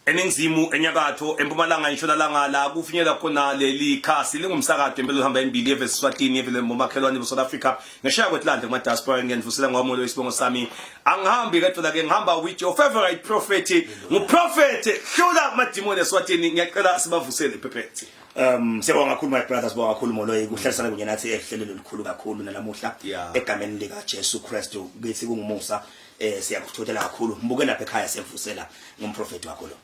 Eningizimu, enyakatho, empumalanga, entshonalanga la kufinyelwa khona leli khasi lingumsakazo empela uhamba embili eve Eswatini eve bomakhelwane bo-South Africa ngesheya kwetilande kuma-diaspora ngiyanivusela ngwamulo isibongo sami angihambi kedwa ke ngihamba with your favorite prophet nguprophet hlula amadimoni eSwatini ngiyacela sibavusele phephethe. Siyabonga kakhulu my brother, sibonga kakhulu Moloyi kuhlalisana kunye nathi ehlelweni elikhulu kakhulu nalamuhla egameni lika Jesu Kristu kithi kungumusa. Siyakuthothela kakhulu mbuke lapha ekhaya siyavusela ngumprofeti wakho lo.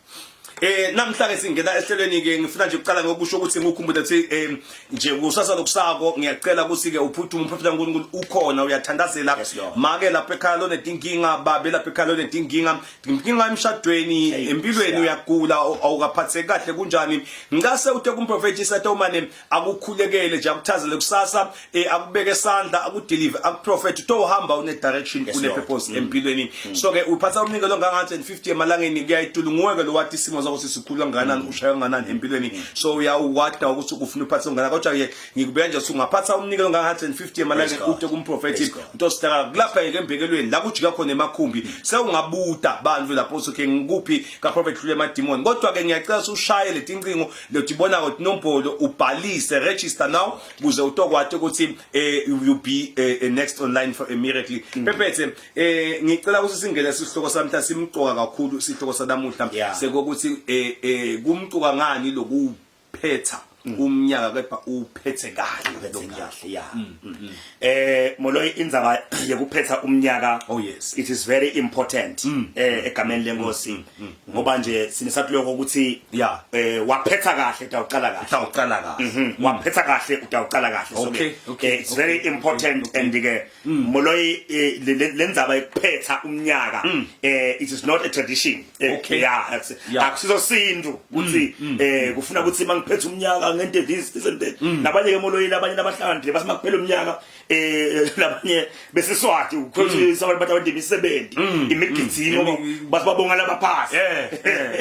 Namhla ke singena ehlelweni ke ngifuna nje ukuqala ngokusho ukuthi ngikukhumbule ukuthi nje kusasa lokusako ngiyacela ukuthi ke uphuthume umprofeti kaNkulunkulu ukhona uyathandazela. Yes, Lord. Make lapha ekhaya lonetinkinga, babe lapha ekhaya lonetinkinga, inkinga emshadweni, Hey, empilweni, uyagula, awukaphatheki kahle kunjani, ngicase uthe kumprofeti Satomane akukhulekele nje akuthazele kusasa, akubeke isandla, akudeliver, akuprofet utohamba une direction, une Lord. purpose empilweni. So ke uphatha umnikelo nganga 150 emalangeni kuyayitula nguwe ke lo wathi isimo sakho sisikhulu kangakanani, ushaya kangakanani empilweni. So uyawada ukuthi ufuna uphathe kangakanani, kodwa ke ngikubeka nje ungaphatha umnikelo nganga 150 emalangeni Praise God. ute kumprofeti Praise God. utositaka kulapha ke embekelweni la kujika khona emakhumbi sewungabuta bantu lapho usuke ngikuphi ka prophet hlule emadimoni. Kodwa ke ngiyacela ushaye letincingo lotibona ukuthi inombolo ubhalise, register now kuze utokwati ukuthi you be next online for a miracle. Phephethe, ngicela ukuthi singene sihloko samhla simcoka kakhulu sihloko sanamuhla sekuthi kumcoka ngani lokuphetha umnyaka kepha uphethe kahle Uphethe lo mnyaka. kahle ya. Moloyi, indzaba yekuphetha umnyaka, Oh, yes. it is very important egameni lenkosi ngoba nje sinesathi lokho ukuthi waphetha kahle utawuqala kahle. Utawuqala kahle. Waphetha kahle utawuqala kahle. So ke, it's very important and ke Moloyi, lendzaba yekuphetha umnyaka, it is not a tradition. Yeah, akusiso sintu ukuthi kufuna ukuthi mangiphethe umnyaka ngente this, this and that. Nabanye ke Moloyi, labanye labahlakaniphile basi makuphela umnyaka, labanye besiswati ukhulisa abantu bathi imisebenzi imigidingo bathi babonga labaphasi.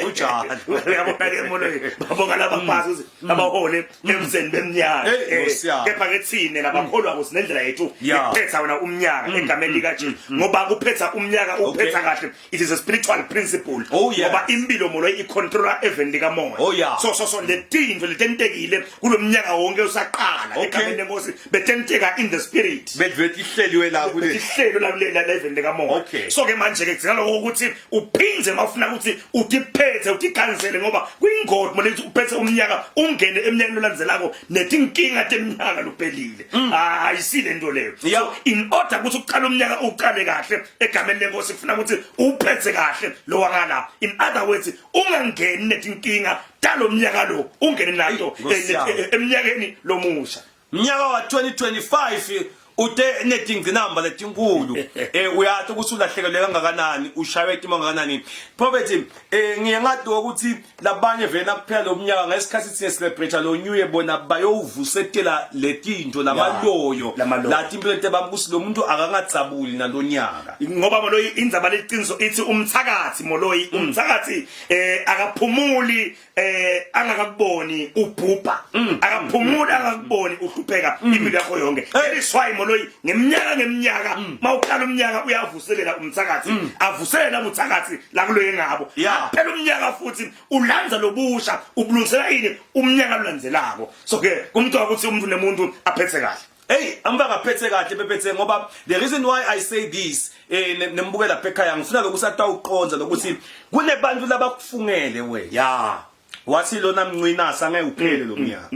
Kunjalo. Uyabona ke Moloyi, babonga labaphasi ukuthi abahole emzeni beminyaka. Hey, Nkosi yami. Kepha ke thina labakholwa kusinendlela yethu yokuphetha wena umnyaka egameni likaJesu ngoba kuphetha umnyaka uphetha kahle, it is a spiritual principle ngoba impilo Moloyi icontrola even likamoya. So letinto letentekile kulomnyaka wonke usaqala egameni lenkosi betenteka in the spirit. Bedvet ihleliwe la kule ihlelo la kule level likamoya. So ke manje ke kudinga lokho ukuthi uphindze mawufuna ukuthi utiphethe utikhansele ngoba kuyingoti manje ukuthi uphethe umnyaka ungene eminyakeni olandzelako netinkinga teminyaka luphelile. Ayisile into leyo. So in order ukuthi uqale umnyaka uqale kahle egameni lenkosi kufuna ukuthi uphethe kahle lo wangala. In other words, ungangeni netinkinga talomnyaka lo ungene nato Nkosi yami. eminyakeni lomusha. Mnyaka wa 2025 ute netingcinamba letinkulu, uyathi ukuthi ulahlekelwe kangakanani, ushaywe itima kangakanani. Prophet, ngiye ngathi ukuthi labanye vele nakuphela lo mnyaka ngesikhathi sine celebrate lo new year bona bayowuvusetela letinto lamaloyo Lamaloyo. lathi impilo tebami ukuthi lo muntu akangadzabuli nalonyaka. Ngoba Moloyi, indzaba leqiniso ithi umthakathi Moloyi, umthakathi akaphumuli angakakuboni ubhubha, akaphumuli angakuboni uhlupheka impilo yakho yonke. That is why Moloyi ngeminyaka ngeminyaka mawuqala umnyaka uyavuselela umthakathi, avuselela umthakathi la kuloye ngabo. Phela umnyaka futhi ulanza lobusha ubulungisela ini umnyaka lolandzelako. So ke kumcoka ukuthi umuntu nemuntu aphethe kahle. Hey, angibakaphethe kahle bephethe ngoba the reason why I say this, nembukela lapha ekhaya ngifuna lokuthi atawuqonza lokuthi kunebantu labakufungele wena. Wathi lona mncina sange uphele lo mnyaka.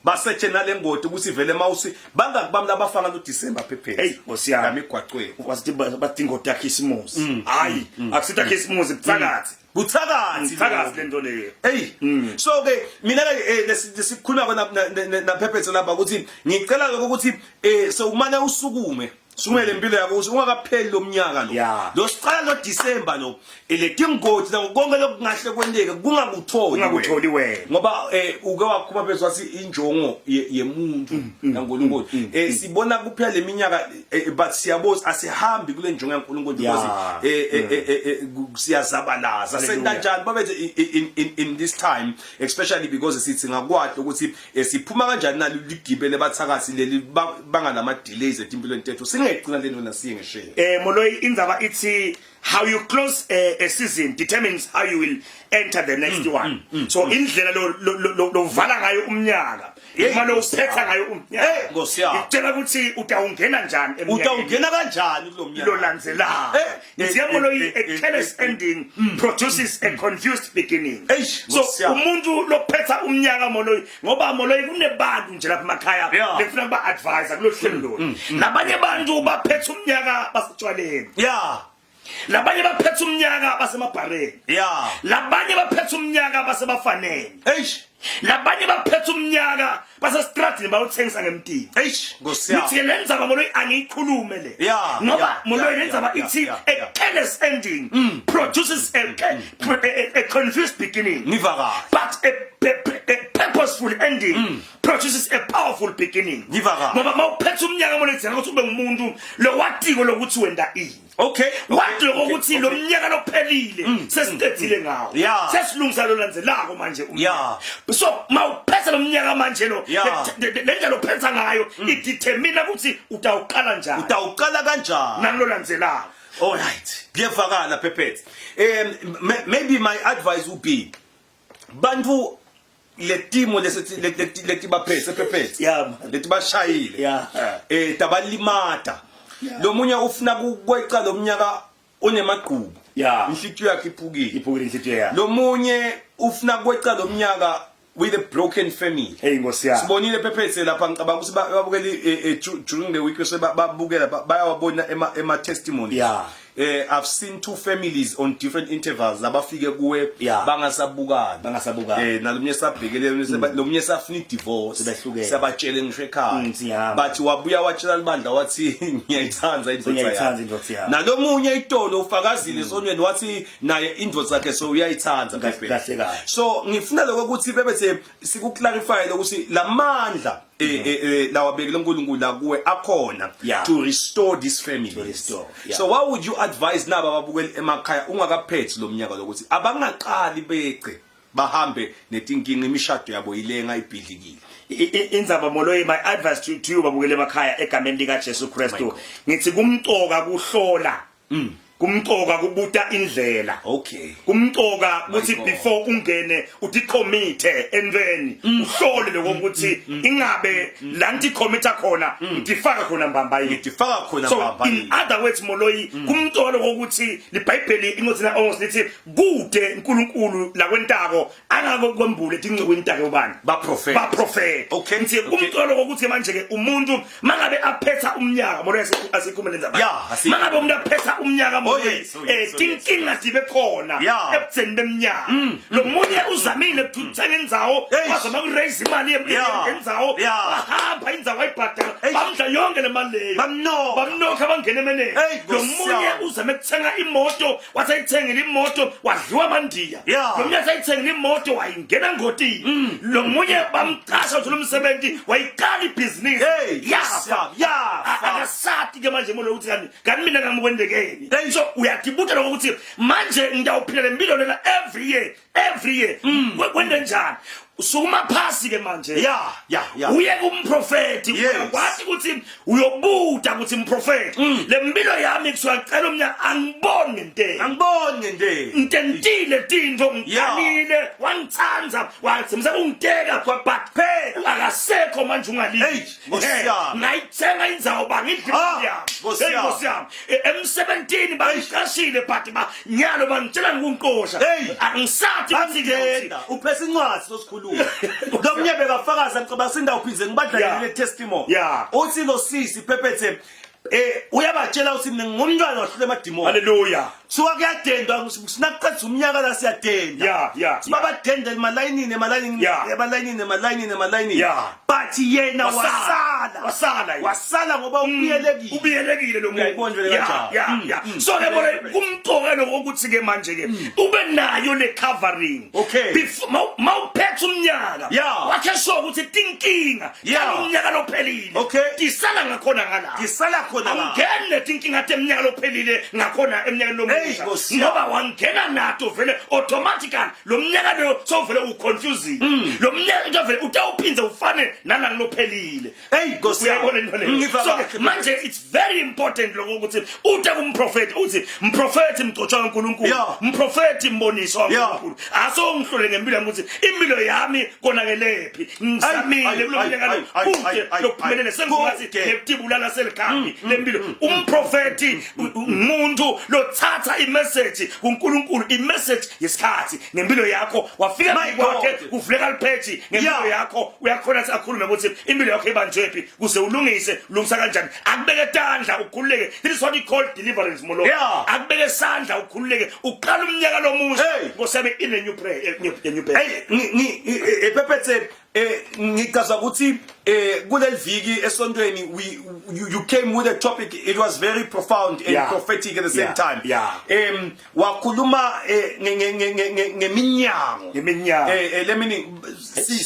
Basetshe nalengoti ukuthi vele mawusi bangakubami labafana lo December phephethe. Hey, Nkosi yami. Lamigwaqweni. Kwazi bathi ingoti yakhisimusi. Hayi, akusitha khisimusi buthakathi. Buthakathi. Buthakathi lento leyo. Hey, so ke mina ke lesikhuluma kona na phephethe lapha ukuthi ngicela lokho ukuthi sewumane usukume. Sumele impilo yakho ukuthi ungakapheli lo mnyaka lo. Lo siqala lo December lo. Letingoti nako konke lokungahle kwenteke kungakutholi. Ungakutholi wena. Ngoba uke wakhuluma phezulu wathi injongo yemuntu kaNkulunkulu. Sibona kuphela leminyaka, but siyabona asihambi kule njongo yaNkulunkulu because siyazabalaza. Hallelujah. Senta njani babethe in this time, especially because sithi ngakwati ukuthi siphuma kanjani nalo ligibele bathakathi leli banga nama delays etimpilweni tethu singegcina lento nasiye ngesheya. Moloyi, indzaba ithi How you close a season determines how you will enter the next one. So indlela lo lo lovala ngayo umnyaka, noma lo uphetha ngayo umnyaka. Eh, Nkosi yami. Ikutshela ukuthi utawungena njani eminyakeni Utawungena kanjani kulo mnyaka? lolandzelako. Eh, eh, Ngiyabona eh, a eh, careless eh, eh. ending produces a confused beginning. Eish, So Nkosi yami. umuntu lophetha umnyaka moloyi ngoba moloyi kunebantu nje lapha emakhaya Yeah. lekufuna kuba advisor kulo hlelo lolu. Labanye abantu baphetha umnyaka basetshwaleni. Yeah. Labanye baphetha umnyaka basemabhareni. Yeah. Labanye baphetha umnyaka basebafaneni. Eish. Labanye baphetha umnyaka basestradini bayothengisa ngemtini. Eish, Nkosi yami. Ngithi ke le ndzaba moloyi angiyikhulume le. Yeah, Ngoba yeah, moloyi yeah, le ndzaba yeah, ithi yeah, a yeah. careless ending produces a confused beginning. Ngiva kahle. But a purposeful ending produces a powerful beginning. Ngiva kahle. Ngoba mawuphetha umnyaka moloyi dzela ukuthi ube ngumuntu lowatiko lokuthi wenda ini. Okay. Wathi lokho ukuthi lo mnyaka lophelile sesiqedile ngawo. Yeah. Sesilungisa lo landzelako manje umnyaka. Yeah. So mawuphetha lo mnyaka manje lo Yeah. le ndlela ophetha ngayo idetermine ukuthi utawuqala njani. Utawuqala kanjani? Nalolandzelako. All right. Kuyevakala Phephethe. Maybe my advice would be bantu letimo lesithi letibaphethe Phephethe. Yeah, man. Letibashayile. Yeah. Tabalimata. Lomunye ufuna kukweca lomnyaka onemagqubu. Yeah. Inhlitiyo yakhe iphukile. Iphukile inhlitiyo yakhe. Lomunye ufuna kweca lomnyaka with a broken family. Hey Nkosi yami. Sibonile Phephethe lapha ngicabanga ukuthi babukeli during the week bese babukela bayawabona ema testimonies. Yeah. I've seen two families on different intervals abafike kuwe Yeah. bangasabukani. Bangasabukani. Nalomnye sabhekele lomnye safuna divorce. Sebehlukene. Sabatshele ngisho ekhaya. Siyahamba. But wabuya watshela libandla wathi ngiyayithanda indoda Ngiyayithanda indoda yami. Nalomunye itolo ufakazile esonweni wathi naye indoda yakhe so uyayithanda Kahle Phephethe. kahle. So ngifuna lokho ukuthi bebethe sikuclarify ukuthi lamandla lawabekile uNkulunkulu la kuwe akhona Yeah. to restore this family. To restore, yeah. So what would you advise naba ababukeli emakhaya ungakaphethi lo mnyaka lokuthi abangaqali bece bahambe netinkinga imishado yabo ilenga ibhidlikile. Indzaba moloyi, my advice to you babukele emakhaya egameni lika Jesu Kristu, ngithi kumcoka kuhlola, kumcoka kubuta indlela. Kumcoka ukuthi God. before ungene uticommit entweni uhlole lokho ukuthi ingabe la ngiticommita khona ngifaka khona mbamba yini. Ngifaka khona So mbamba in yini. other words moloyi, kumcoka lokho ukuthi liBhayibheli incwadi na Amos lithi kude uNkulunkulu la kwentako angakwembule tincekwini takhe ubani Baprofeti. baprofeti. Ngithi kumcoka lokho ukuthi manje ke umuntu mangabe aphetha umnyaka moloyi, asikhulume lenzaba. Yeah, Mangabe umuntu aphetha umnyaka moloyi, yes, oh yes, oh yes. tinkinga tibe khona ebudzeni beminyaka. Lo munye uzamile ukuthenga indzawo, Eish. wazama ukuraise imali yendzawo, wahamba indzawo wayibhadala, Eish. bamdla yonke le mali leyo. Bamnokha. Bamnokha bangena emeneni. Hey, Lo Nkosi munye yami. uzame ukuthenga imoto, wathi ayithengile imoto wadliwa amandiya. Lo munye athi ayithengile imoto wayingena ngotini. Lo munye bamqasha uthola umsebenzi wayiqala ibhizinisi. Hey, Nkosi Yafa. yami, yafa. Akasati ke manje molo ukuthi kanti mina ngamukwendekeni. Hey. So uyadibuta lokho ukuthi manje ngiyawuphila le mpilo lena every year, every year. Kwende njani? Sukuma phasi ke manje. Yeah, yeah, yeah. Uye kumprofeti, uyakwazi ukuthi uyobuta ukuthi mprofeti, le mpilo yami kusuka cela umnyaka angiboni ngentela. Angiboni ngentela. Ngitentile tintfo ngiqalile wangitsandza wathembisa kungiteka but Phela. akasekho manje ungalili. Hey, Nkosi yami. Ngayithenga indzawo bangidla Ah, imali yami. Nkosi Hey, yami. Nkosi yami. Emsebentini bangiqashile but ba nyalo bangitshela ngikunkosha. Hey. Angisathi ukuthi ngiyawuthi. Bangena uphesa incwadi sosikhuluma. Lomnye bekafakaza ngicabanga sindawo phindze ngibadlalele le testimony. Uthi lo sisi Phephethe uyabatshela ukuthi mina ngumntwana wahlule emadimoni. Hallelujah. Suka kuyadendwa sinakuqedisa umnyaka la siyadenda. Yeah, yeah, Sibabadenda emalayinini emalayinini emalayinini emalayinini emalayinini. But yena Wasala. wasala. Wasala yena. Wasala ngoba ubiyelekile. Ubiyelekile lo muntu. Uyayibona nje le kanjalo. So ke bona kumcoka lokho ukuthi ke manje ke ube nayo le covering. Before mawuphethe umnyaka wakhe sure ukuthi tinkinga umnyaka lophelile. Tisala ngakhona ngala. Tisala khona la. Awungene tinkinga teminyaka lophelile ngakhona eminyakeni lomusha. lomusha ngoba wangena nato vele automatically lo mnyaka loyo sowuvele uconfusing lo mnyaka vele utawuphindze ufane nalangilophelile. Hey Nkosi uyabona into leyo. So manje it's very important lokho ukuthi ute kumprofeti uthi mprofeti mgcotshwa kaNkuluNkulu mprofeti mboniso kaNkuluNkulu asongihlole ngempilo yami ukuthi impilo yami konakelephi ngizamile kulo nyaka kude lokuphumelele sengingathi nekutibulala selikhambi lempilo umprofeti umuntu lothatha imessage kuNkulunkulu imessage yesikhathi ngempilo yakho wafika kwakhe kuvuleka lipheji ngempilo yakho uyakhona ukuthi akhulume ukuthi impilo yakho ibanjwephi kuze ulungise ulungisa kanjani akubeke tandla ukhululeke this is what we call deliverance molo yeah. akubeke isandla ukhululeke uqala umnyaka lomusha nkosi in a new prayer a new prayer hey ngi epepethe eh ngichaza ukuthi eh kuleli viki esontweni we you, you came with a topic it was very profound and yeah. prophetic at the same yeah. time yeah. um wakhuluma eh, ngeminyango ngeminyango eh lemini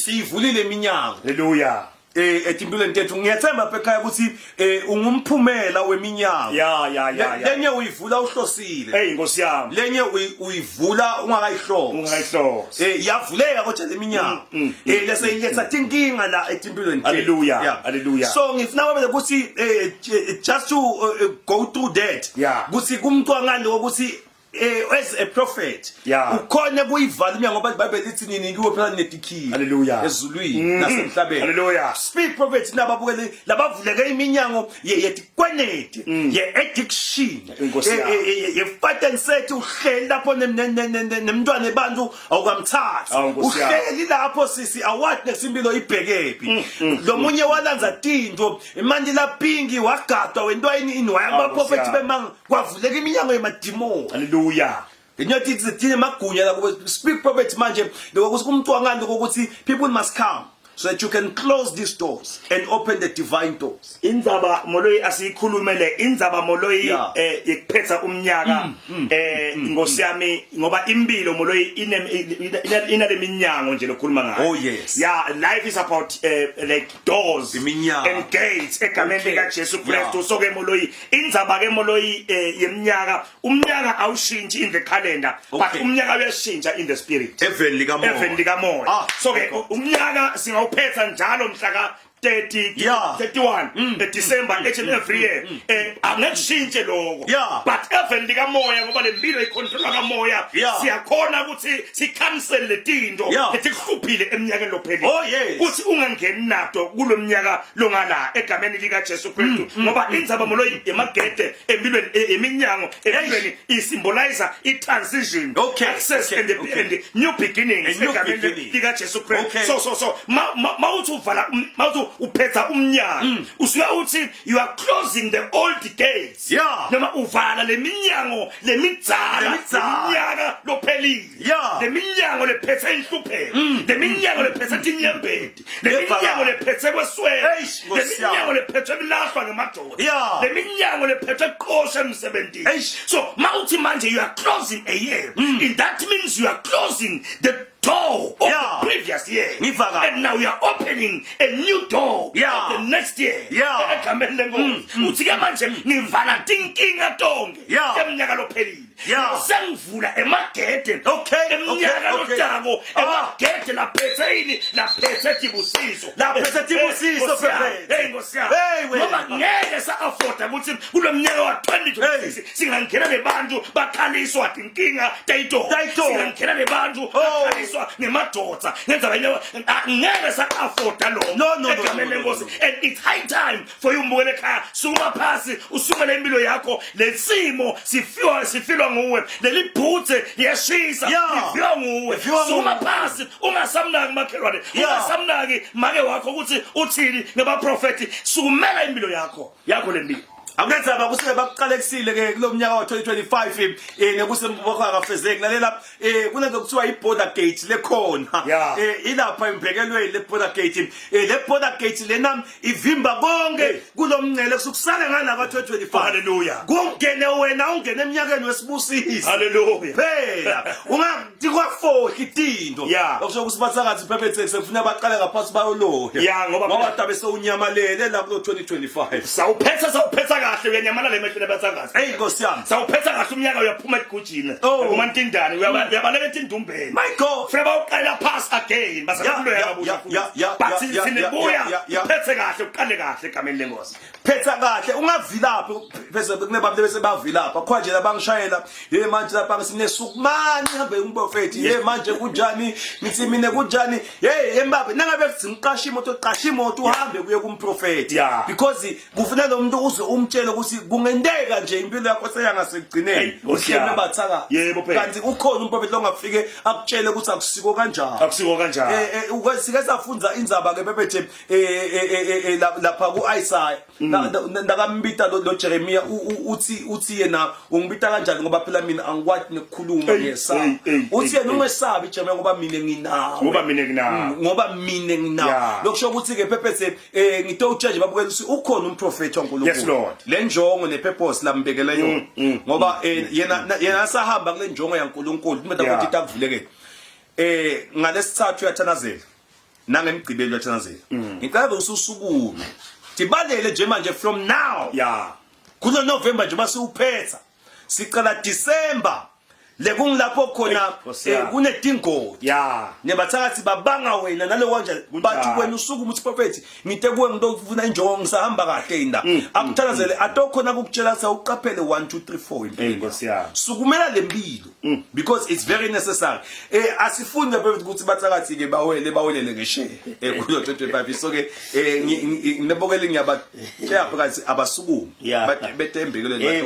siyivulile iminyango haleluya eh etimpilweni tethu ngiyathemba apha ekhaya ukuthi eh ungumphumela weminyango ya ya ya lenye uyivula uhlosile hey inkosi yami lenye uyivula ungakayihlosi ungakayihlosi eh yavuleka kodwa leminyango eh lese iletha tinkinga la etimpilweni tethu haleluya haleluya so ngifuna kwabele ukuthi eh just to go through that ukuthi kumcwangani ukuthi eh as a prophet yeah. ukhona kuyivala iminyango ngoba iBhayibheli lithi nini kuwe phela netikhiya haleluya ezulwini mm. nasemhlabeni haleluya speak prophet nababukeli labavuleke iminyango yetikweneti mm. ye addiction ye fight and set uhleli lapho nemntwana ebantu awukamthathi uhleli lapho sisi award nesimpilo ibhekephi mm, mm, lo munye walanza tinto manje lapingi wagadwa wentwa ini ini waya kubaprofethi bemanga kwavuleka iminyango yemadimoni haleluya Ngenyathi ithi magunya la kube speak prophet manje lokho kumcwangani lokho ukuthi people must come so that you can close these doors and open the divine doors. Indzaba Moloi asiyikhulumele indzaba Moloi Yeah. eh yekuphetha umnyaka eh inkosi yami ngoba impilo Moloi ine inaleminyango nje lokhuluma ngayo. Oh, yes. Yeah, life is about like doors Iminyango. and gates egameni Okay. lika Jesu Kristu. Yeah. So ke Moloi indzaba ke Moloi yeminyaka umnyaka awushintshi in the calendar but Okay. umnyaka uyashintsha in the spirit. Eveni likamoya. Eveni likamoya. Ah, so ke my God. umnyaka singawuphetha njalo mhla ka 30 Yeah. 31 December each and every year eh angekushintshe lokho Yeah. but eveni likamoya ngoba lempilo icontrolwa kamoya Yeah. siyakhona ukuthi si cancel letinto Yeah. letikuhluphile eminyakeni lophelile Oh, yes. uthi ungangeni nato kulomnyaka longala egameni lika Jesu Kristu ngoba indzaba molo yemagede empilweni eminyango empilweni isymbolize i transition Okay, access okay, and the, okay. and the new beginnings A new egameni beginning. lika Jesu Kristu Okay. so so so mawuthi uvala mawuthi uphetha umnyango usuke uthi you are closing the old gates Yeah. noma uvala leminyango lemidzala Lemidzala. leminyaka lophelile Yeah. leminyango lephethe inhlupheko leminyango lephethe tinyembeti leminyango lephethe kweswele Eish, Nkosi leminyango yami. lephethe kulahlwa ngemadoda Yeah. leminyango lephethe kuqosha emsebenzini Eish. so mawuthi manje you are closing a year mm. that means you are closing the door of Yeah. the previous year Ngiva kahle. and now you are opening a new door Yeah. of the next year Yeah. egameni lenkosi uthi ke manje ngivala tinkinga tonke Yeah. eminyaka lophelile Yeah. sengivula emagede Okay, eminyaka okay, okay. lotako Ah. emagede laphethe ini laphethe tibusiso Laphethe tibusiso, Nkosi yami. Prophet. Hey, Nkosi yami. Hey, wena. ngoba ngeke sa-afforda ukuthi kulo mnyaka wa-2026 singangena nebantu bakhaliswa tinkinga tayitolo Tayitolo. singangena nebantu Oh. bakhaliswa ngemadoda ngenza ngeke sa-afforda lokho No, no, no, egameni no, no, lenkosi no. and it's high time for you mbukele ekhaya sukuma phasi usukele impilo yakho lesimo sifiwa sifilwa nguwe leli bhuthe liyashisa Yeah. lifiwa nguwe Lifiwa sukuma nguwe. phasi ungasamnaki makhelwane Yeah. ungasamnaki make wakho ukuthi uthini ngebaprofethi sukumela impilo yakho yakho lempilo Akunenzaba kusike bakuqalekisile ke kulomnyaka wa 2025 eh nekuse mbokho akafezeki lalela eh kunento kuthiwa i border gate lekhona Yeah. eh ilapha imbekelweni le border gate eh le border gate lena ivimba konke kulomncele kusukusale ngala kwa 2025 Hallelujah. kungene wena ungene eminyakeni wesibusiso Hallelujah. phela ungatikwafohli tinto Yeah. okusho ukuthi bathakathi phephethe sekufuna baqale ngaphansi bayoloya Yeah, ngoba- ngoba tabe sewunyamalele la kulo 2025 sawuphetha sawuphetha kahle uyanyamalala emehlweni abathakathi. Hey Nkosi yami. Sawuphetha kahle umnyaka uyaphuma egujini. Oh. Kumantindane uyabaleka etindumbeni. My God. Funa bawuqala pass again basakuloya kabusha futhi. But sinebuya uphethe kahle uqale kahle egameni lenkosi. Phetha kahle ungavilaphi bese kunebantu bese bavilapha khona nje labangishayela hey manje lapha ngisinesukumani hambe umprofeti hey manje kunjani ngithi mina kunjani hey embabe nangabe kuthi ngiqasha imoto qasha imoto uhambe kuye kumprofeti because kufuna lo muntu uze umtshele ukuthi kungenteka nje impilo yakho seyangasekugcineni uhleme bathaka yebo phela kanti ukhona umprofeti ongafike akutshele ukuthi akusiko kanjani akusiko kanjani eh, eh sike safunza indzaba ke bebethe eh, eh, eh, lapha ku-Isaya nakambita lo Jeremiah uthi uthi yena ungibita kanjani ngoba phela mina angikwati nokukhuluma ngiyesaba uthi yena ungesabi Jeremiah ngoba mina nginawe ngoba mina nginawe ngoba mina nginawe lokusho ukuthi ke phephethe eh ngitowutshe nje babukela ukuthi ukhona umprofeti waNkulunkulu le njongo nepurpose lambekele yona ngoba yena yena asahamba kule njongo yaNkulunkulu kumele ukuthi itakuvulekele eh ngalesithathu uyathanazela nangemgqibelo uyathanazela ngicela ukuthi usukume tibalele nje manje from now yeah kulo November nje basiwuphetha sicela December lekungilapho khona eh, kunetingoti yeah nebathakathi babanga wena nalowo nje bathi wena usukume uthi prophet ngite kuwe ngitofuna injongo ngisahamba kahle inda akuthandazele atokhona ukukutshela sewuqaphele 1 2 3 4 impilo Nkosi yami sukumela lempilo because it's very necessary eh asifuni lapha ukuthi bathakathi ke bawele bawelele ngesheya eh kulo 2025 so ke eh nginebokele ngiyabatshela phakathi abasukume betembekelweni eh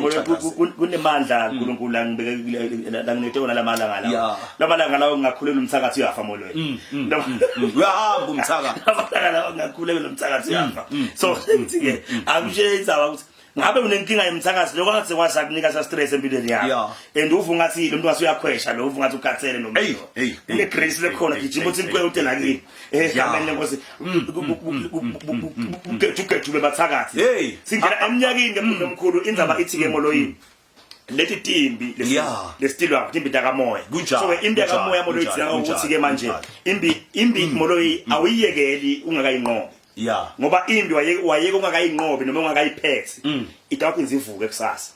kunemandla uNkulunkulu langibeke langinete wona lamalanga lawa lamalanga lawa ngingakhulela umthakathi uyafa molweni uyahamba umthakathi lamalanga lawa ngingakhulela umthakathi uyafa so ngithi ke akushiye indzaba ukuthi ngabe unenkinga yemthakathi lokho ngathi kwasa kunika sa stress empilweni yakho and uva ungathi lo muntu wase uyakhwesha lo uva ungathi ukhathele lo muntu une grace lekhona gijima uthi inkweke ute lakini eh amen lenkosi ugeju bebathakathi singena emnyakeni ke mkhulu omkhulu indaba ithi ke moloyini leti timbi lesitilwa timbi takamoya so ke imbi yakamoya moloyi thina ukuthi ke manje imbi imbi moloyi awuyiyekeli ungakayinqobi yeah ngoba imbi wayeke ungakayinqobi noma ungakayiphethe itawuphinza ivuke kusasa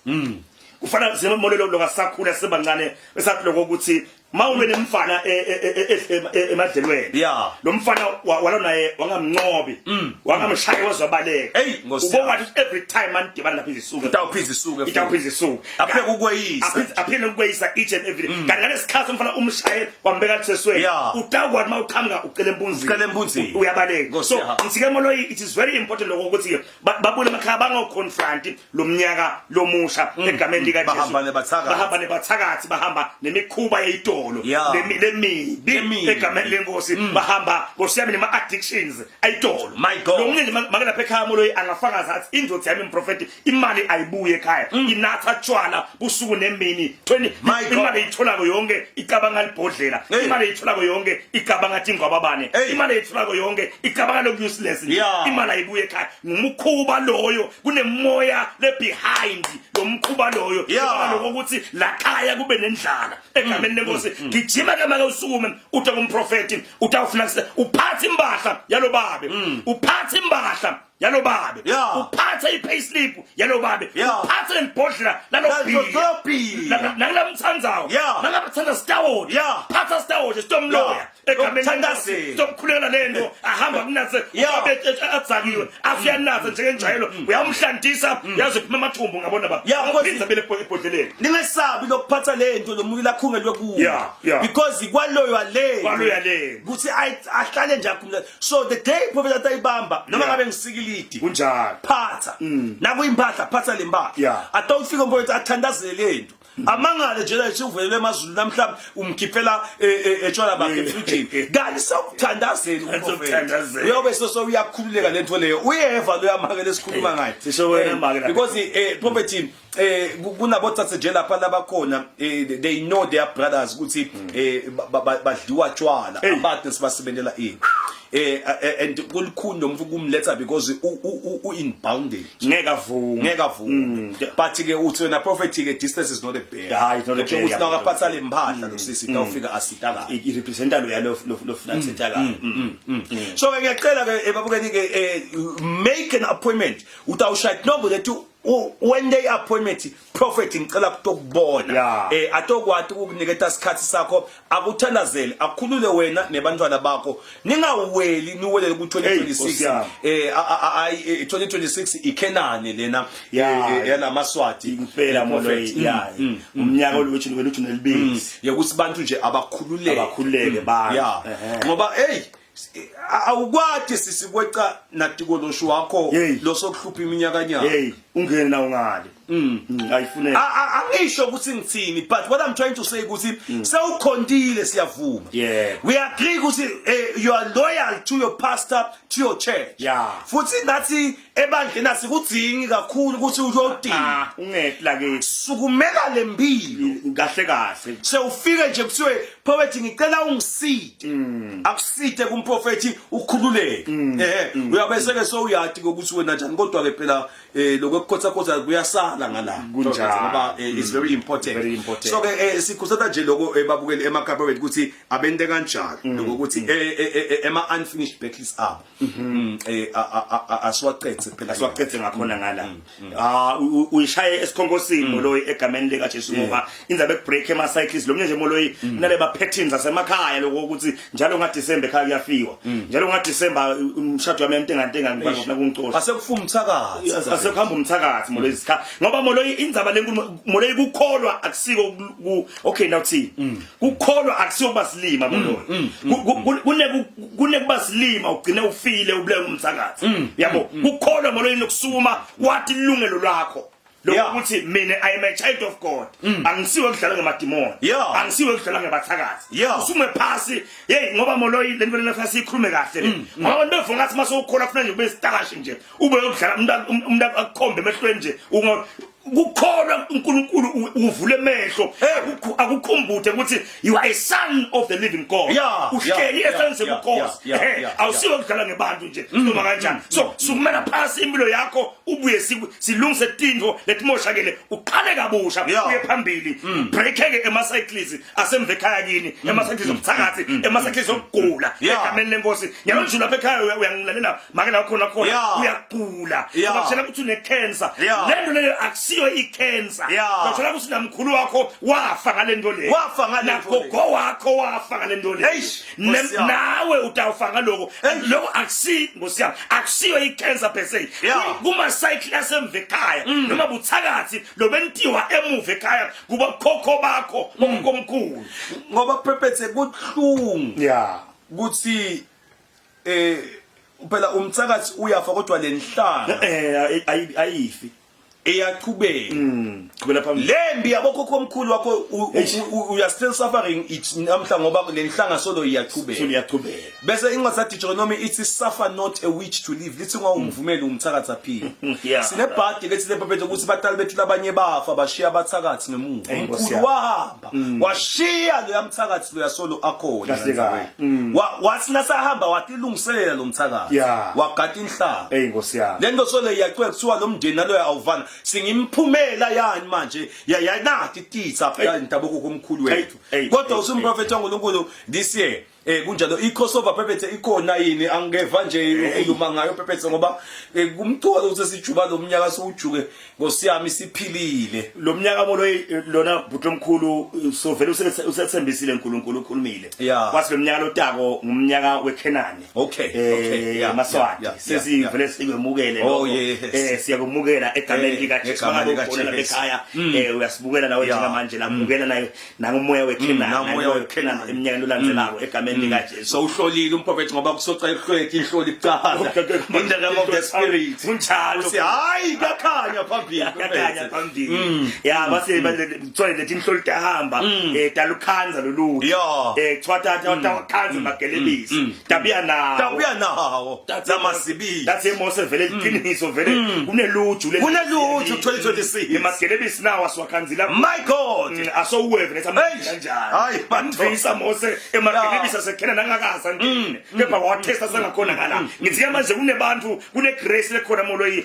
kufana simolelo lokasakhula sibancane esathi lokho ukuthi mawube nemfana e, e, e, emadlelweni yeah lo mfana walo naye wangamnqobi wangamshaya wazobaleka hey ubonga ukuthi every time anidibana lapha izisuke itawuphiza isuke itawuphiza isuke apheke ukweyisa aphinde ukweyisa each and every kanti ngalesikhathi umfana umshaye wambeka lisesweni utawukwathi uma uqhamuka ucela empunzini ucela empunzini uyabaleka so ngithike moloyi it is very important lokho ukuthi babule emakhaya bangaconfront lo mnyaka lomusha egameni lika Jesu Bahamba nebathakathi. bahamba nebathakathi bahamba nemikhuba yeyitolo Yeah. lemibi Lemibi. egameni lenkosi bahamba nkosi yami nema addictions ayitolo My God. lo munye nje make lapha ekhaya moloyi angafakaza athi indoda yami mprofeti imali ayibuye ekhaya inatha tshwala busuku nemini 20 My God. imali eyitholako yonke icabanga libhodlela Hey. imali eyitholako yonke icabanga athi ingwababane Hey. imali eyitholako yonke icabanga loku useless nje Yeah. imali ayibuye ekhaya ngumkhuba loyo kunemoya le behind lo mkhuba loyo Yeah. lokho ukuthi la khaya kube nendlala egameni lenkosi gijima ke make usukume uthi kumprofeti utawufuna uphathe impahla yalobabe uphathe impahla yalobabe Yeah. uphathe i-payslip yalobabe Yeah. uphathe lelibhodlela lalobhiya nakulamthandawo Yeah. nangabathanda sitawoti Yeah. phatha sitawoti sitomloya Yeah. egameni Yokuthandazela. sitomkhulekela lento ahamba kunathe Yeah. ubabe adzakiwe afika nathe njengenjayelo uyamhlantisa yaze phuma amathumbu ngabona baba Yeah, because- Aphinze abele ebhodleleni ningesabi lokuphatha lento lo muntu lakhungelwe kuyo Yeah. because kwaloywa le Kwaloywa le. ukuthi ahlale nje akhumula so the day prophet atayibamba noma Yeah. ngabe ngisikilidi kunjalo phatha nakuyimpahla phatha le mpahla Yeah. atawufika umfowethu athandazele lento amangale nje la uvelele emazulu namhlanje umkhiphela eh, eh, etshwala bakhe efrijini kanti sewukuthandazela umprofeti Sewukuthandazela. uyobe sesewuyakhululeka lento leyo uyeva loya make lesikhuluma ngayo Sisho wena Eh, make lapha. because eh prophet eh kunabotsatse nje lapha labakhona eh, they know their brothers ukuthi eh badliwa tshwala abantu sibasebenzela ini eh, eh and kulikhuni lo muntu kumletha because u in bondage ngeke avume ngeke avume but ke uthi wena prophet ke distance is not a barrier Hayi, it's not a barrier. Ukuthi nakaphatha le mphahla lo sisi tawufika asitakala i representa lo yalo lo funa kusetakala so ke ngiyacela ke ebabukeni ke eh, make an appointment utawushaya inombolo lethu. Wente i-appointment, prophet, ngicela kutokubona. Atokwati ukukuniketa isikhathi sakho, akuthandazele, akhulule wena nebantwana bakho, ningaweli niwelele ku Hey, Nkosi 2026. Yami. 2026 ikhenane lena yalamaswati. Impela. Prophet. Moloyi, ya, umnyaka oluthi weluthi nelibisi. Yokuthi bantu nje abakhululeke. Abakhululeke bantu. Ngoba hey, awukwati sisikweca natikolosho wakho losokuhlupha iminyaka nyaka. Hey, ungene na ungale. Ayifuneki. Angisho ukuthi ngithini, but what I'm trying to say ukuthi sewukhontile, siyavuma. We agree ukuthi you are loyal to your pastor, to your church. Futhi nathi ebandleni asikudzingi kakhulu ukuthi uyodinga. Ah, ungehla lakithi. Sukumela lempilo. Kahle kahle. Sewufike nje kuthiwe, "Prophet, ngicela ungiside." Akuside kumprofeti, ukhululeke. Uyabe seke sowuyati ukuthi wena njani, kodwa ke phela lokho ekukhotha khotha kuyasala ngala. Kunjalo. Ngoba it's very important. Very important. So ke sikhuthaza nje lokho babukeli emakhaya bethu ukuthi abente kanjalo lokho ukuthi ema unfinished battles abo asiwaqedze phela. Asiwaqedze ngakhona ngala. Ah, uyishaye esikhonkosini, Moloyi, egameni lika Jesu, ngoba indzaba ekubreak ema cycles lo nje, Moloyi, kunale ba patterns asemakhaya lokho ukuthi njalo nga December ekhaya kuyafiwa, njalo nga December umshado wami entenga ntenga ngifuna kungicosha. Asekufuma umthakathi. Asekuhamba umthakathi, Moloyi, isikha ngoba, Moloyi, indzaba lenkulumo, Moloyi, kukholwa akusiko okay, now thi kukholwa akusiko kuba silima, Moloyi. Kune kuba silima ugcine ufile ubulewe umthakathi, yabo. Kukholwa, Moloyi, nokusuma wathi ilungelo lakho lokuthi mina I am a child of God, angisiwe kudlala ngamadimoni, angisiwe kudlala ngabathakathi. Usume phasi, hey, ngoba, Moloyi, lento lena fanele siyikhulume kahle le, ngoba abantu bevuma ngathi mase ukholwa kufuna nje ube isitakashi nje, ube yokudlala, umuntu akukhombe emehlweni nje. Unga kukholwa uNkulunkulu uvule emehlo, akukhumbule ukuthi you are a son of the living God, uhleli esandleni sebukhosi. Awusiwe kudlala ngebantu nje noma kanjani. So sukumela phasi impilo yakho, ubuye silungise tintfo letimoshakele, uqale kabusha, uye phambili, breakeke ema-cycles asemva ekhaya kini, ema-cycles obuthakathi, ema-cycles okugula, egameni lenkosi. Ngiyalonjula lapha ekhaya, uyangilalela make la khona khona, uyagula, bakutshela ukuthi une-cancer. Lento leyo akusiyo i-cancer. Bakutshela ukuthi namkhulu wakho wafa ngale nto leyo. Wafa ngale nto leyo. Nagogo wakho wafa ngale nto leyo. Eish, Nkosi yami. Nawe utawufa ngaloko. Lokho akusi, nkosi yami, akusiyo i-cancer per se. Kuma-cycle asemva ekhaya noma buthakathi lobentiwa emuva ekhaya kuba khokho bakho, bokhomkhulu. Ngoba phephethe kuhlungu ukuthi phela umthakathi uyafa, kodwa lenhlanga ayifi. Iyachubeka. Qhubela phambili. Lembi yabokhokho omkhulu wakho Eish. You are still suffering it namhla ngoba lenhlanga solo iyachubeka. Iyachubeka. Bese incwadi kaDeuteronomy ithi, "Suffer not a witch to live." Lithi ungawumvumeli umthakathi aphile. Sinebhadi lethi lepepethe ukuthi batali bethu labanye bafa bashiya abathakathi ngemuva. Ey, Nkosi Umkhulu yami. wahamba washiya loya mthakathi loya solo akhona. Kahle kahle. Wathi nasahamba watilungiselela lo mthakathi, wagada inhlanga. Ey, Nkosi yami. Lento solo iyacweka, kuthiwa lo mndeni naloya awuvana, singimphumela yani manje yayanathi titsa phela indabuko komkhulu wethu. Kodwa usumprofeti waNkulunkulu this year, kunjalo, i-crossover phephethe ikhona yini? Angeva nje ukhuluma ngayo phephethe, ngoba kumcuka ukuthi sijuba lo mnyaka siwujuke, Nkosi yami, siphilile. Lo mnyaka, Moloyi, lona bhuti omkhulu, so vele usethembisile uNkulunkulu, ukhulumile. Wathi lo mnyaka lotako ngumnyaka weKhenani. Maswati sesivele sikwemukele Oh, lokho. yes. Siyakumukela egameni lika Jesu. Ngegameni Mangabe lika ukhona Jesu. ekhaya, uyasibukela nawe njengamanje, lamukela naye nangumoya weKhenani, Nangumoya weKhenani. eminyakeni olandzelako egameni lika Jesu. So uhlolile umprofeti, ngoba kusoca ekuhloleka inhloli kuqala in the realm of the spirit. Kunjalo. Uthi hayi, kuyakhanya phambili. Yakhanya phambili, ya, base kuthiwa lethi inhloli tahamba talukhanza loluthi. Kuthiwa tata tawakhanza magelebisi, tabuya nawo. Tabuya nawo lamasibili. That's Mose vele iqiniso vele kuneluju. Kuneluju 2026. Emagelebisi nawo asiwakhanzila. My God. Asowuweve nethi Eish. kanjani. Hayi, bamvisa Mose emagelebisi. asekhena nangakaza ngene kepha wawathesta sengakhona ngala. Ngithi ke manje kunebantu kune grace lekhona moloyi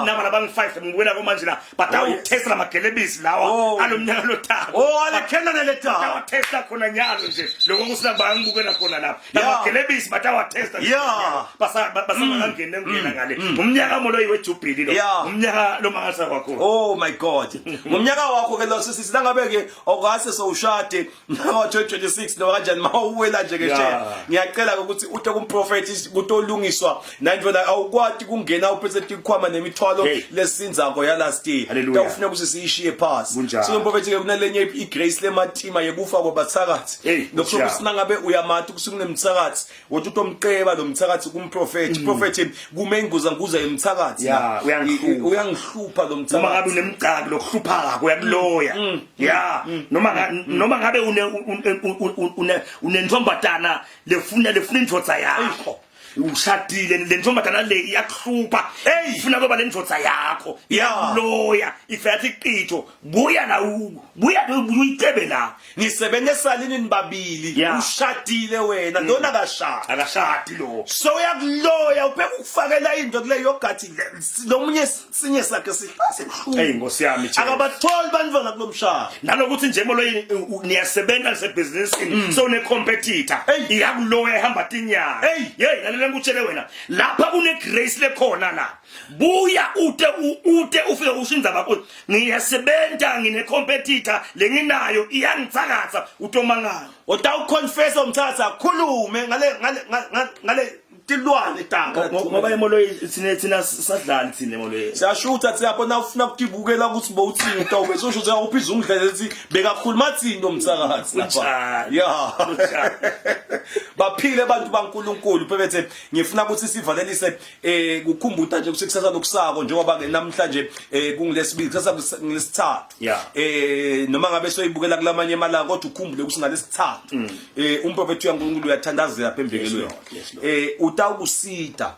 nama labangu 5 ngibukela ko manje la batawuthesta lamagelebisi lawa alomnyaka lotako. Oh, alekhena neletako. Batawuthesta khona nyalo nje lokho kusina bangibukela khona lapha. Lamagelebisi batawuthesta. Basa basangangena ngena ngale. Umnyaka moloyi wejubilee lo. Umnyaka lomangalisa kwakho. Oh my God. Ngomnyaka wakho ke lo sisi nangabe ke awukase sowushade ngo 2026 noma kanjani mawuwela nje ke share. Ngiyacela ukuthi ute kumprofeti kutolungiswa nandlela awukwati kungena uphethe tikhwama nemithwalo lesinzako ya last year. Tawufuna ukuthi siyishiye phansi. So umprofeti ke kunalenye igrace lematima yekufa kwabathakathi. Nokusho ukuthi nangabe uyamati ukuthi kunemthakathi wothi utomqeba lo mthakathi kumprofeti prophet kume inguza nguza yemthakathi Ya, uyangihlupha. uyangihlupha lo noma ngabe mthakathi unemgcaki lokuhluphaka uyakuloya ya noma noma ngabe une une unentombatana lefuna lefuna indvodza yakho ushadile le ntombazana le iyakuhlupha Hey! ifuna kuba le ndvodza yakho Ya. iyakuloya ifeyathi iqitho buya la buya uyicebe la nisebenza esalini nibabili ushadile wena lona akashadi akashadi lo so uyakuloya ubheka ukufakela into kule yogathi lomunye sinye sakhe sihlase hey nkosi yami Jesu akabatholi bantwana kulomshado nalokuthi nje molo niyasebenza nisebhizinisini so une competitor iyakuloya ihamba tinyanga hey hey lalela ngikutshele wena lapha kune grace lekhona la buya ute ute ufike usho indzaba ngiyasebenza ngine competitor lenginayo iyangitsakatsa utomangala utawuconfessa umthatha khulume ngale ngale ngale tilwane tanga ngoba emoloyi thina thina sadlali thina emoloyi siyashutha siyapho na ufuna ukutibukela ukuthi bowuthini utawube sosho ukuthi awuphiza ungidlela ethi bekakhuluma thini lo mthakathi lapha ya baphile abantu baNkuluNkulu phebethe ngifuna ukuthi sivalelise eh kukhumbuta nje ukuthi kusasa lokusako njengoba ke namhlanje eh kungilesibili kusasa ngilesithathu eh noma ngabe soyibukela kulamanye emalanga kodwa ukhumbule ukuthi ngalesithathu eh umprofeti uyaNkulunkulu uyathandazela lapha embekelweni eh utawukusita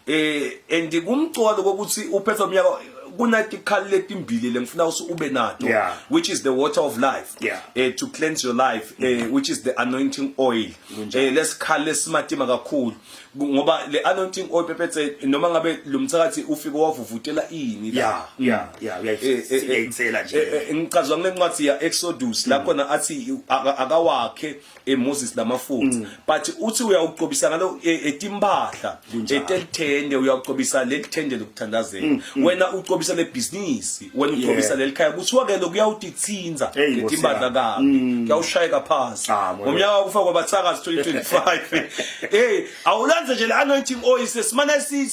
eh and kumcwalo kokuthi uphethe umnyaka kunatikhali letimbili lengifuna ukuthi ube nato which is the water of life eh to cleanse your life eh which is the anointing oil eh lesikhali lesimatima kakhulu ngoba le anointing oil pepetse noma ngabe lo mthakathi ufike wavuvutela ini la yeah yeah yeah uyayithela nje ngicazwa kulencwadi ya Exodus la khona athi akawakhe eMoses lamafutha but uthi uyawugcobisa ngalo etimpahla etelithende uyawugcobisa lelithende lokuthandazela wena ugcobisa le business wena ugcobisa lelikhaya kuthiwa ke lokuyawutithinza letimpahla kabi kuyawushayeka phansi ngomnyaka wakufa kwabathakazi 2025 hey awulanze nje le anointing oil sesimane si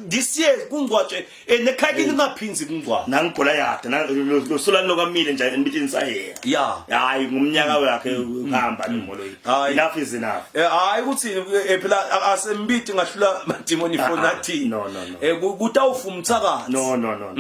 this year kungcwatshwe eh nekhaya kini kungaphinzi kungcwatshwe nangigolayada losolani lokamile nje embitini sayena ya hayi ngumnyaka wakhe uhamba lo molo enough is enough eh hayi ukuthi eh, phela asembiti ngahlula madimoni for nothing no no no eh kutawufa umthakathi no no no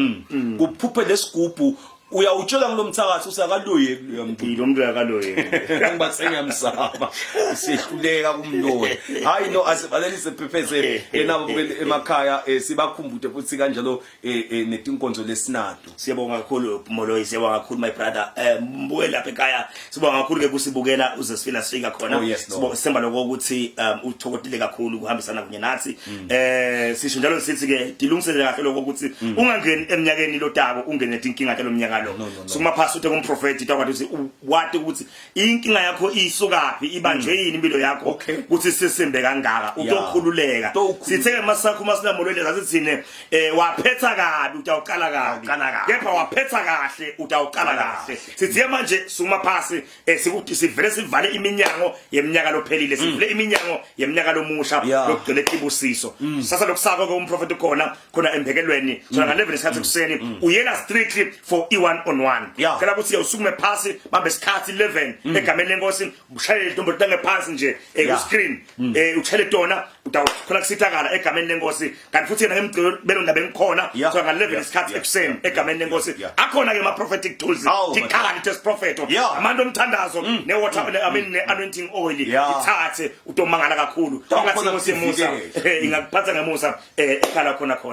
kuphuphe lesigubhu uyawutshela ngilomthakathi usakaloye kuloya muntu lo muntu akaloye ngiba sengiyamsaba sihluleka kumloya hayi no asivalelise phepheze enabo bukele emakhaya eh, sibakhumbute futhi kanjalo eh, eh, netinkonzo lesinato siyabonga kakhulu Moloyi siyabonga kakhulu my brother eh mbuke lapha ekhaya sibonga kakhulu ke kusibukela uze sifika sifika khona Oh, yes, Lord. Sibonga semba lokho ukuthi uthokotile kakhulu kuhambisana kunye nathi eh sisho njalo sithi ke dilungisele kahle lokho ukuthi ungangeni eminyakeni lotako ungene tinkinga talomnyaka lo sukuma phasi uthe kumprofeti takwathi ukuthi wati ukuthi inkinga yakho isukaphi ibanjwe yini impilo yakho ukuthi sisimbe kangaka utokhululeka sithe ke masakho masinamolwele sathi thine eh waphetha kabi utawuqala kabi kepha waphetha kahle utawuqala kahle sithi manje sukuma phasi eh sikuthi sivele sivale iminyango yeminyaka lophelile sivule iminyango yeminyaka lomusha lokugcina ibusiso sasa lokusako ke umprofeti ukhona khona embekelweni sona nga 11 isikhathi ekuseni uyela strictly for i one on one cela ukuthi usukume phasi bambe isikhathi 11 egameni lenkosi ushayele intombi tange phansi nje eh, ku screen eh uthele tona utawukhona kusithakala egameni lenkosi kanti futhi yena ngemgqibelo ndabe ngikhona so nga 11 isikhathi ekuseni egameni lenkosi akhona ke ama prophetic tools tikhali tesiprofeto amandla omthandazo ne water I mean ne anointing oil ithathe utomangala kakhulu ingathi inkosi yemusa ingakuphatha ngemusa ekhala khona khona.